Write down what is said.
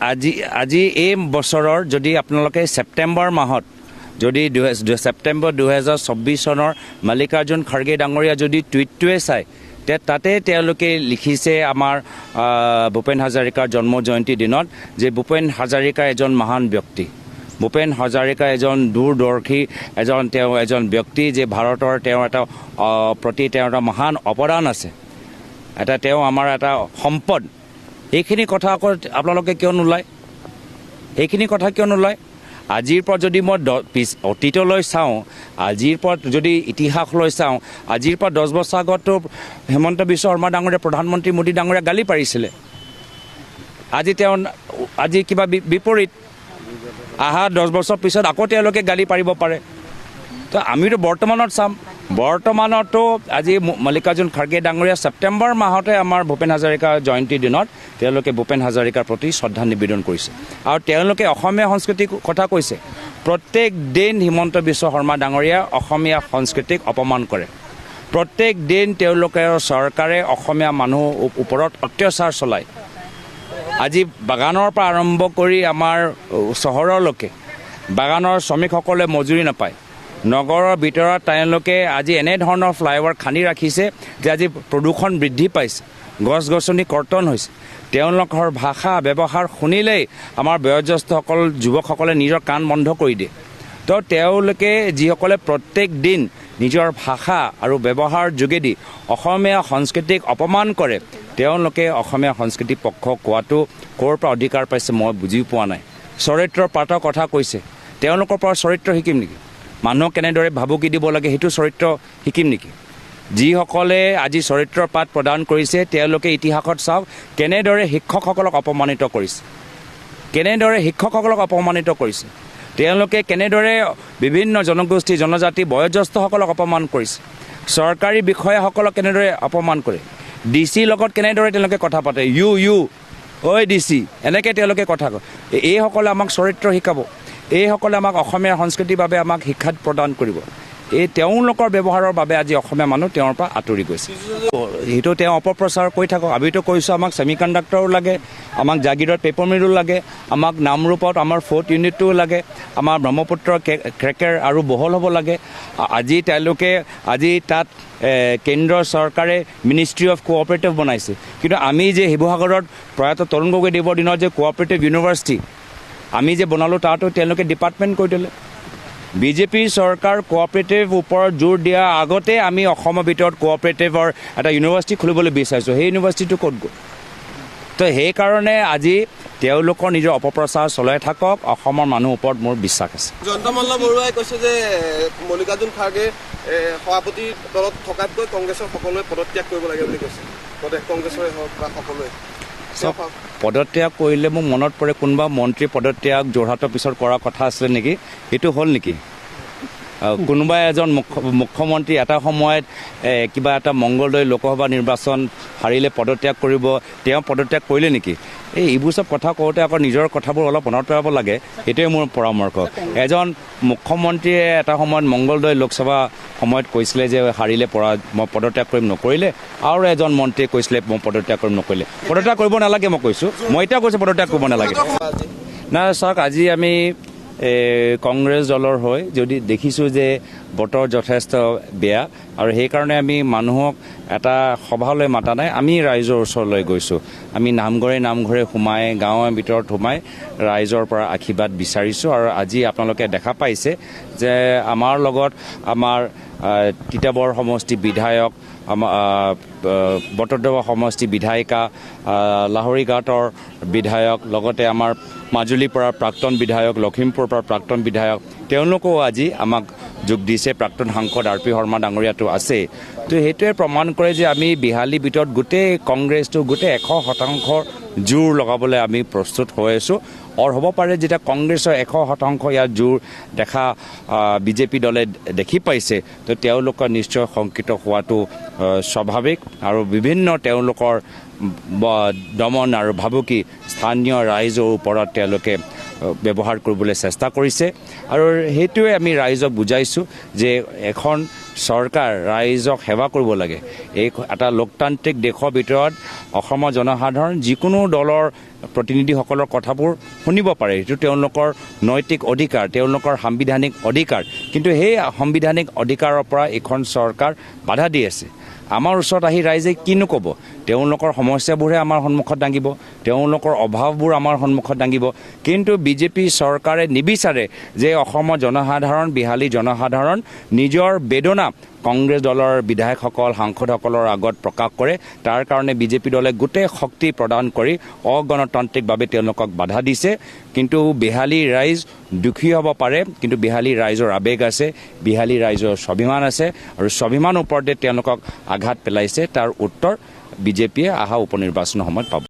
আজি আজি এই বছৰৰ যদি আপোনালোকে ছেপ্টেম্বৰ মাহত যদি ছেপ্টেম্বৰ 2024 চনৰ মল্লিকাৰ্জুন খাৰ্গে ডাঙৰীয়া যদি টুইটটোৱে চায়, তাতে তেওঁলোকে লিখিছে আমাৰ ভূপেন হাজৰিকাৰ জন্ম জয়ন্তী দিনত যে ভূপেন হাজৰিকা এজন মহান ব্যক্তি, ভূপেন হাজৰিকা এজন দূৰদৰ্শী এজন তেওঁ এজন ব্যক্তি যে ভাৰতৰ তেওঁ এটা প্ৰতি তেওঁৰ এটা মহান অৱদান আছে, এটা তেওঁ আমাৰ এটা সম্পদ। এইখিনি কথা আকৌ আপোনালোকে কিয় নোলায়? এইখিনি কথা কিয় নোলায়? আজিৰ পৰা যদি মই অতীতলৈ চাওঁ, আজিৰ পৰা যদি ইতিহাসলৈ চাওঁ, আজিৰ পৰা 10 বছৰ আগতো হিমন্ত বিশ্ব শৰ্মা ডাঙৰীয়া প্ৰধানমন্ত্ৰী মোদী ডাঙৰীয়া গালি পাৰিছিলে। আজি তেওঁ আজি কিবা বিপৰীত আহা 10 বছৰ পিছত আকৌ তেওঁলোকে গালি পাৰিব পাৰে। তো আমিতো বৰ্তমানত চাম, বৰ্তমানতো আজি মল্লিকাৰ্জুন খাৰ্গে ডাঙৰীয়া ছেপ্টেম্বৰ মাহতে আমাৰ ভূপেন হাজৰিকা জয়ন্তীৰ দিনত তেওঁলোকে ভূপেন হাজৰিকাৰ প্ৰতি শ্ৰদ্ধা নিবেদন কৰিছে আৰু তেওঁলোকে অসমীয়া সংস্কৃতিৰ কথা কৈছে। প্ৰত্যেক দিন হিমন্ত বিশ্ব শৰ্মা ডাঙৰীয়া অসমীয়া সংস্কৃতিক অপমান কৰে, প্ৰত্যেক দিন তেওঁলোকে চৰকাৰে অসমীয়া মানুহৰ ওপৰত অত্যাচাৰ চলায়। আজি বাগানৰ পৰা আৰম্ভ কৰি আমাৰ চহৰলৈকে বাগানৰ শ্ৰমিকসকলে মজুৰি নাপায়। নগৰৰ ভিতৰত তেওঁলোকে আজি এনেধৰণৰ ফ্লাইঅভাৰ খান্দি ৰাখিছে যে আজি প্ৰদূষণ বৃদ্ধি পাইছে, গছ গছনি কৰ্তন হৈছে। তেওঁলোকৰ ভাষা ব্যৱহাৰ শুনিলেই আমাৰ বয়োজ্যেষ্ঠসকল যুৱকসকলে নিজৰ কাণ বন্ধ কৰি দিয়ে। তো তেওঁলোকে যিসকলে প্ৰত্যেক দিন নিজৰ ভাষা আৰু ব্যৱহাৰ যোগেদি অসমীয়া সংস্কৃতিক অপমান কৰে, তেওঁলোকে অসমীয়া সংস্কৃতিৰ পক্ষ কোৱাটো ক'ৰ পৰা অধিকাৰ পাইছে মই বুজি পোৱা নাই। চৰিত্ৰৰ পাতৰ কথা কৈছে, তেওঁলোকৰ পৰা চৰিত্ৰ শিকিম নেকি? মানুহক কেনেদৰে ভাবুকি দিব লাগে সেইটো চৰিত্ৰ শিকিম নেকি? যিসকলে আজি চৰিত্ৰৰ পাঠ প্ৰদান কৰিছে তেওঁলোকে ইতিহাসত চাওক কেনেদৰে শিক্ষকসকলক অপমানিত কৰিছে, কেনেদৰে শিক্ষকসকলক অপমানিত কৰিছে, তেওঁলোকে কেনেদৰে বিভিন্ন জনগোষ্ঠী জনজাতি বয়োজ্যেষ্ঠসকলক অপমান কৰিছে, চৰকাৰী বিষয়াসকলক কেনেদৰে অপমান কৰে, ডি চিৰ লগত কেনেদৰে তেওঁলোকে কথা পাতে, ইউ ইউ ঐ ডি চি এনেকৈ তেওঁলোকে কথা কয়। এইসকলে আমাক চৰিত্ৰ শিকাব, এইসকলে আমাক অসমীয়া সংস্কৃতিৰ বাবে আমাক শিক্ষা প্ৰদান কৰিব। এই তেওঁলোকৰ ব্যৱহাৰৰ বাবে আজি অসমীয়া মানুহ তেওঁৰ পৰা আঁতৰি গৈছে। সেইটো তেওঁ অপপ্ৰচাৰ কৰি থাকক। আমিতো কৈছোঁ আমাক ছেমি কণ্ডাক্টৰো লাগে, আমাক জাগিৰোডত পেপাৰ মিলো লাগে, আমাক নামৰূপত আমাৰ ফ'ৰ্থ ইউনিটটোও লাগে, আমাৰ ব্ৰহ্মপুত্ৰ ক্ৰেকাৰ আৰু বহল হ'ব লাগে। আজি তেওঁলোকে আজি তাত কেন্দ্ৰ চৰকাৰে মিনিষ্ট্ৰী অফ কোঅপাৰেটিভ বনাইছে, কিন্তু আমি যে শিৱসাগৰত প্ৰয়াত তৰুণ গগৈ দেৱৰ দিনত যে কোঅপাৰেটিভ ইউনিভাৰ্চিটি আমি যে বনালোঁ, তাতো তেওঁলোকে ডিপাৰ্টমেণ্ট কৰি দিলে। বিজেপি চৰকাৰ কোঅপাৰেটিভ ওপৰত জোৰ দিয়াৰ আগতে আমি অসমৰ ভিতৰত কোঅপাৰেটিভৰ এটা ইউনিভাৰ্চিটি খুলিবলৈ বিচাৰিছোঁ, সেই ইউনিভাৰ্চিটিটো ক'ত গ'ল? তো সেইকাৰণে আজি তেওঁলোকৰ নিজৰ অপপ্ৰচাৰ চলাই থাকক, অসমৰ মানুহৰ ওপৰত মোৰ বিশ্বাস আছে। জয়ন্ত মল্ল বৰুৱাই কৈছে যে মল্লিকাৰ্জুন খাৰ্গে সভাপতিৰ দলত থকাতকৈ কংগ্ৰেছৰ সকলোৱে পদত্যাগ কৰিব লাগে বুলি কৈছে, প্ৰদেশ কংগ্ৰেছৰে হওক বা সকলোৱে পদত্যাগ কৰিলে মোক মনত পৰে কোনোবা মন্ত্ৰী পদত্যাগ যোৰহাটৰ পিছত কৰাৰ কথা আছিলে নেকি, সেইটো হ'ল নেকি? কোনোবা এজন মুখ্যমন্ত্ৰী এটা সময়ত কিবা এটা মংগলদৈ লোকসভা নিৰ্বাচন হাৰিলে পদত্যাগ কৰিব, তেওঁ পদত্যাগ কৰিলে নেকি? এইবোৰ চব কথা কওঁতে আকৌ নিজৰ কথাবোৰ অলপ মনত পেলাব লাগে, সেইটোৱে মোৰ পৰামৰ্শ। এজন মুখ্যমন্ত্ৰীয়ে এটা সময়ত মংগলদৈ লোকসভা সময়ত কৈছিলে যে হাৰিলে পৰা মই পদত্যাগ কৰিম, নকৰিলে। আৰু এজন মন্ত্ৰীয়ে কৈছিলে মই পদত্যাগ কৰিম, নকৰিলে। পদত্যাগ কৰিব নালাগে, মই কৈছোঁ, মই এতিয়া কৈছোঁ পদত্যাগ কৰিব নালাগে। না চাওক, আজি আমি কংগ্ৰেছ দলৰ হৈ যদি দেখিছোঁ যে বতৰ যথেষ্ট বেয়া আৰু সেইকাৰণে আমি মানুহক এটা সভালৈ মাতা নাই, আমি ৰাইজৰ ওচৰলৈ গৈছোঁ। আমি নামঘৰে নামঘৰে সোমাই গাঁৱৰ ভিতৰত সোমাই ৰাইজৰ পৰা আশীৰ্বাদ বিচাৰিছোঁ। আৰু আজি আপোনালোকে দেখা পাইছে যে আমাৰ লগত আমাৰ তিতাবৰ সমষ্টি বিধায়ক, আমাৰ বটদ্ৰৱা সমষ্টি বিধায়িকা, লাহৰীঘাটৰ বিধায়ক, লগতে আমাৰ মাজুলীৰ পৰা প্ৰাক্তন বিধায়ক, লখিমপুৰৰ পৰা প্ৰাক্তন বিধায়ক, তেওঁলোকেও আজি আমাক যোগ দিছে। প্ৰাক্তন সাংসদ আৰ পি শৰ্মা ডাঙৰীয়াটো আছেই। তো সেইটোৱে প্ৰমাণ কৰে যে আমি বিহালীৰ ভিতৰত গোটেই কংগ্ৰেছটো গোটেই 100% জোৰ লগাবলৈ আমি প্ৰস্তুত হৈ আছোঁ। আৰু হ'ব পাৰে যেতিয়া কংগ্ৰেছৰ 100% ইয়াত জোৰ দেখা বিজেপি দলে দেখি পাইছে, তো তেওঁলোকৰ নিশ্চয় শংকিত হোৱাটো স্বাভাৱিক। আৰু বিভিন্ন তেওঁলোকৰ দমন আৰু ভাবুকি স্থানীয় ৰাইজৰ ওপৰত তেওঁলোকে ব্যৱহাৰ কৰিবলৈ চেষ্টা কৰিছে। আৰু সেইটোৱে আমি ৰাইজক বুজাইছোঁ যে এখন চৰকাৰ ৰাইজক সেৱা কৰিব লাগে। এই এটা লোকতান্ত্ৰিক দেশৰ ভিতৰত অসমৰ জনসাধাৰণ যিকোনো দলৰ প্ৰতিনিধিসকলৰ কথাবোৰ শুনিব পাৰে, সেইটো তেওঁলোকৰ নৈতিক অধিকাৰ, তেওঁলোকৰ সাংবিধানিক অধিকাৰ। কিন্তু সেই সাংবিধানিক অধিকাৰৰ পৰা এইখন চৰকাৰ বাধা দি আছে। আমাৰ ওচৰত আহি ৰাইজে কিনো ক'ব? তেওঁলোকৰ সমস্যাবোৰহে আমাৰ সন্মুখত দাঙিব, তেওঁলোকৰ অভাৱবোৰ আমাৰ সন্মুখত দাঙিব। কিন্তু বিজেপি চৰকাৰে নিবিচাৰে যে অসমৰ জনসাধাৰণ, বিহালী জনসাধাৰণ নিজৰ বেদনা কংগ্ৰেছ দলৰ বিধায়কসকল, সাংসদসকলৰ আগত প্ৰকাশ কৰে। তাৰ কাৰণে বিজেপি দলে গোটেই শক্তি প্ৰদান কৰি অগণতান্ত্ৰিকভাৱে তেওঁলোকক বাধা দিছে। কিন্তু বিহালী ৰাইজ দুখী হ'ব পাৰে, কিন্তু বিহালী ৰাইজৰ আৱেগ আছে, বিহালী ৰাইজৰ স্বাভিমান আছে আৰু স্বাভিমান ওপৰতে তেওঁলোকক আঘাত পেলাইছে। তাৰ উত্তৰ বিজেপিয়ে অহা উপ নিৰ্বাচনৰ সময়ত পাব।